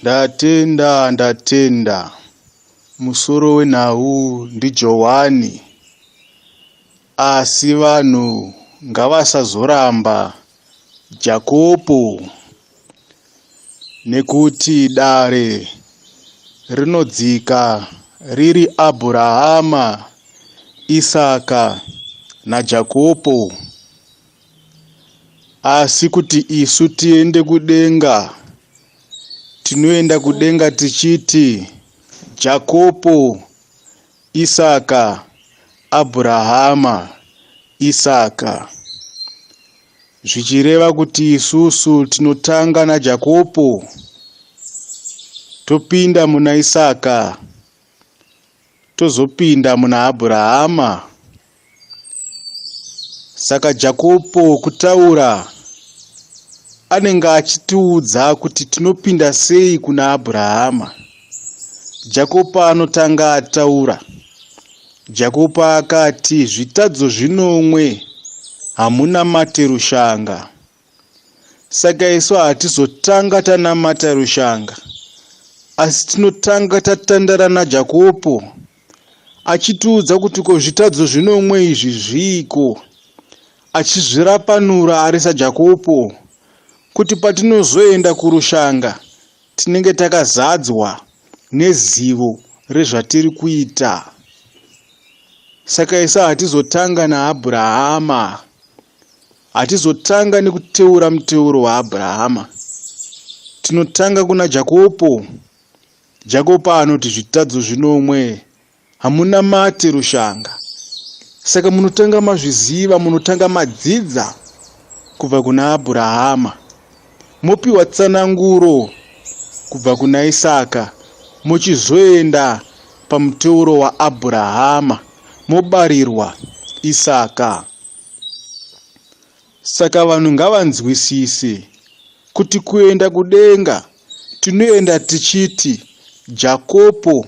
Ndatenda ndatenda. Musoro wenhau ndiJohani. Asi vanhu ngavasazoramba Jakopo nekuti dare rinodzika riri Abhurahama, Isaka naJakopo. Asi kuti isu tiende kudenga, tinoenda kudenga tichiti Jakopo, Isaka, Abhurahama, Isaka. Zvichireva kuti isusu tinotanga naJakopo, topinda muna Isaka, tozopinda muna Abhurahama. Saka Jakopo kutaura anenge achitiudza kuti tinopinda sei kuna Abhurahama. Jakopo anotanga ataura. Jakopo akati zvitadzo zvinomwe hamunamate rushanga. Saka isu hatizotanga tanamata rushanga, asi tinotanga tatandara naJakopo achitiudza kuti ko zvitadzo zvinomwe izvi zviiko, achizvirapanura ari saJakopo, kuti patinozoenda kurushanga tinenge takazadzwa nezivo rezvatiri kuita. Saka isu hatizotanga naAbhurahama, hatizotanga nekuteura muteuro waAbhurahama, tinotanga kuna Jakopo. Jakopo anoti zvitadzo zvinomwe hamunamati rushanga. Saka munotanga mazviziva, munotanga madzidza kubva kuna Abhurahama, mopiwa tsananguro kubva kuna Isaka, mochizoenda pamuteuro waAbhurahama, mobarirwa Isaka. Saka vanhu ngavanzwisise kuti kuenda kudenga tinoenda tichiti Jakopo,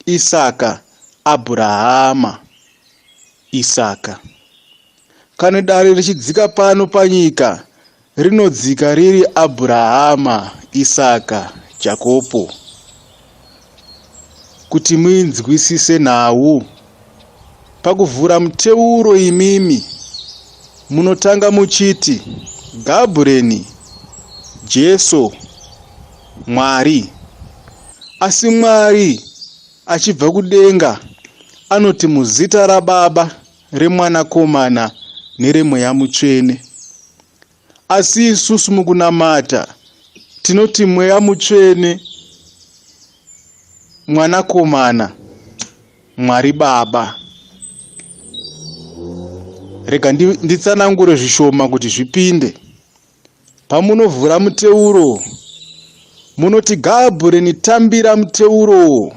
Isaka, Abhurahama, Isaka. Kana dare richidzika pano panyika rinodzika riri Abhurahama, Isaka, Jakopo. Kuti muinzwisise nhau. Pakuvhura muteuro imimi munotanga muchiti Gabhureni, Jesu, Mwari. Asi Mwari achibva kudenga anoti muzita raBaba, reMwanakomana nereMweya Mutsvene. Asi isusu mukunamata tinoti Mweya Mutsvene, Mwanakomana, Mwari Baba. Rega nditsanangure zvishoma kuti zvipinde. Pamunovhura muteuro, munoti Gabhureni tambira muteuro.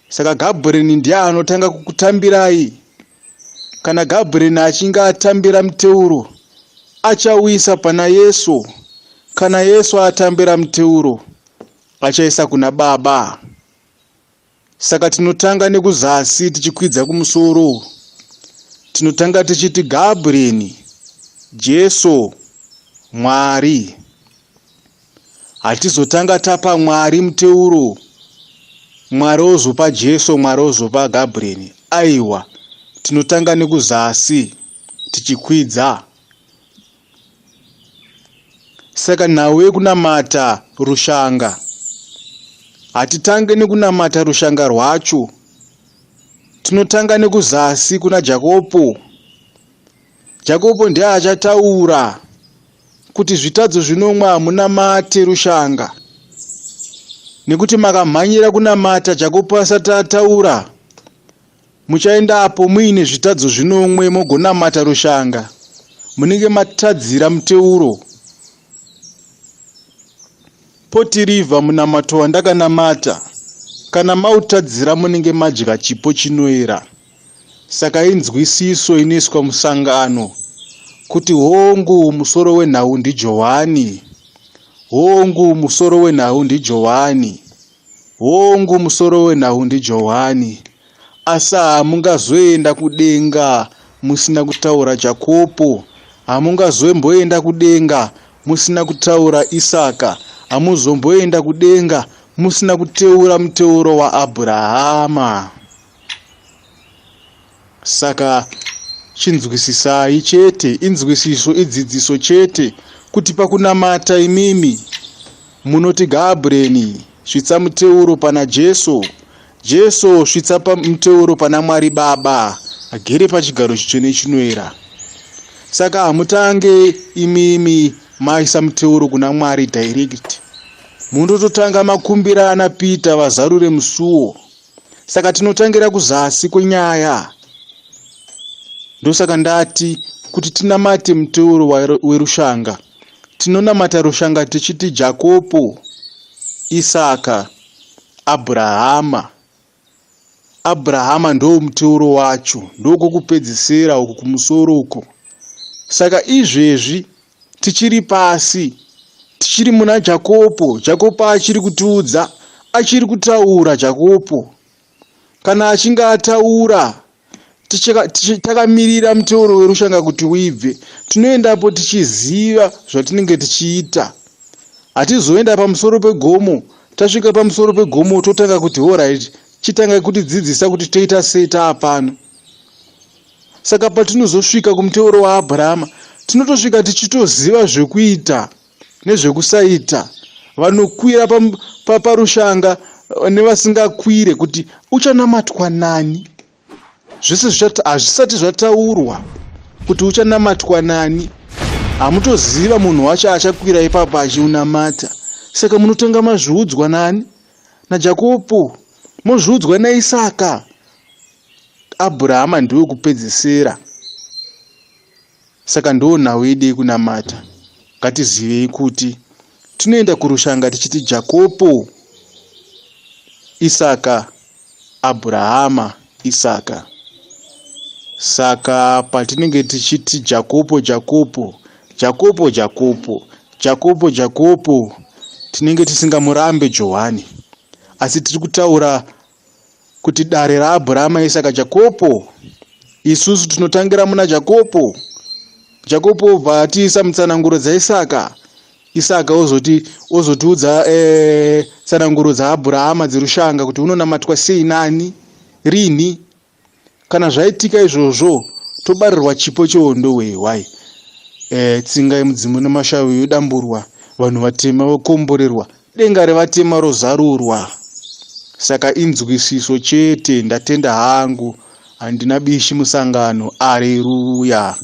Saka Gabhureni ndiye anotanga kukutambirai. Kana Gabhureni achinge atambira muteuro, achauisa pana Yesu. Kana Yesu atambira muteuro, achaisa kuna Baba. Saka tinotanga nekuzasi tichikwidza kumusoro. Tinotanga tichiti Gabhureni, Jesu, Mwari. Hatizotanga tapa Mwari muteuro, Mwari ozopa Jesu, Mwari ozopa Gabhureni. Aiwa, tinotanga nekuzasi tichikwidza. Saka nhau yekunamata rushanga, hatitange nekunamata rushanga rwacho. Tinotanga nekuzasi kuna Jakopo. Jakopo ndiye achataura kuti zvitadzo zvinomwe hamunamate rushanga nekuti makamhanyira kunamata Jakopo asati ataura muchaendapo muine zvitadzo zvinomwe mogonamata rushanga munenge matadzira muteuro potirivha munamato wandakanamata kana mautadzira munenge madya chipo chinoera Saka inzwisiso inoiswa musangano kuti hongu musoro wenhau ndiJohani, hongu musoro wenhau ndiJohani, hongu musoro wenhau ndiJohani, asi hamungazoenda kudenga musina kutaura Jakopo, hamungazomboenda kudenga musina kutaura Isaka, Hamuzomboenda kudenga musina kuteura muteuro waAbhurahama. Saka chinzwisisai chete, inzwisiso idzidziso chete kuti pakunamata imimi munoti Gabriel svitsa muteuro pana Jesu, Jesu svitsa muteuro pana Mwari Baba agere pachigaro chitsvene chinoera. Saka hamutange imimi maisa muteuro kuna Mwari direct. Munototanga makumbira ana Peter vazarure musuwo. Saka tinotangira kuzasi kwenyaya. Ndosaka ndati kuti tinamate muteuro werushanga. Tinonamata rushanga tichiti Jakopo, Isaka, Abrahama. Abrahama ndo muteuro wacho, ndokwokupedzisira uku kumusoro uko. Saka izvezvi tichiri pasi, tichiri muna Jakopo. Jakopo achiri kutiudza, achiri kutaura Jakopo. Kana achinge ataura, takamirira muteuro werushanga kuti uibve, tinoendapo tichiziva zvatinenge tichiita. Hatizoenda pamusoro pegomo, tasvika pamusoro pegomo totanga kuti horait, chitanga kutidzidzisa kuti toita sei taapano. Saka patinozosvika kumuteuro waAbhurahama, tinotosvika tichitoziva zvekuita nezvekusaita. Vanokwira parushanga nevasingakwire kuti uchanamatwa nani. Zvese hazvisati zvataurwa kuti uchanamatwa nani. Hamutoziva munhu wacho achakwira ipapo achiunamata. Saka munotanga mazviudzwa nani? NaJakopo. Mozviudzwa naIsaka. Abrahama ndiwe kupedzisira. Saka ndo nhau yedu yekunamata. Ngatizivei kuti tinoenda kurushanga tichiti Jakopo, Isaka, Abrahama, Isaka. Saka patinenge tichiti Jakopo, Jakopo, Jakopo, Jakopo, Jakopo, Jakopo, tinenge tisingamurambe Johani, asi tiri kutaura kuti dare raAbhurahama, Isaka, Jakopo. Isusu tinotangira muna Jakopo. Jakopo obva atiisa mutsananguro dzaIsaka. Isaka ozotiudza tsananguro dzaAbhurahama dzerushanga kuti unonamatwa sei nani rini. Kana zvaitika izvozvo, tobarirwa chipo chehondo hwehwai. Tsinga yemudzimu nemashavi yodamburwa, vanhu vatema vokomborerwa, denga revatema rozarurwa. Saka inzwisiso chete. Ndatenda hangu, handina bishi musangano. Areruya.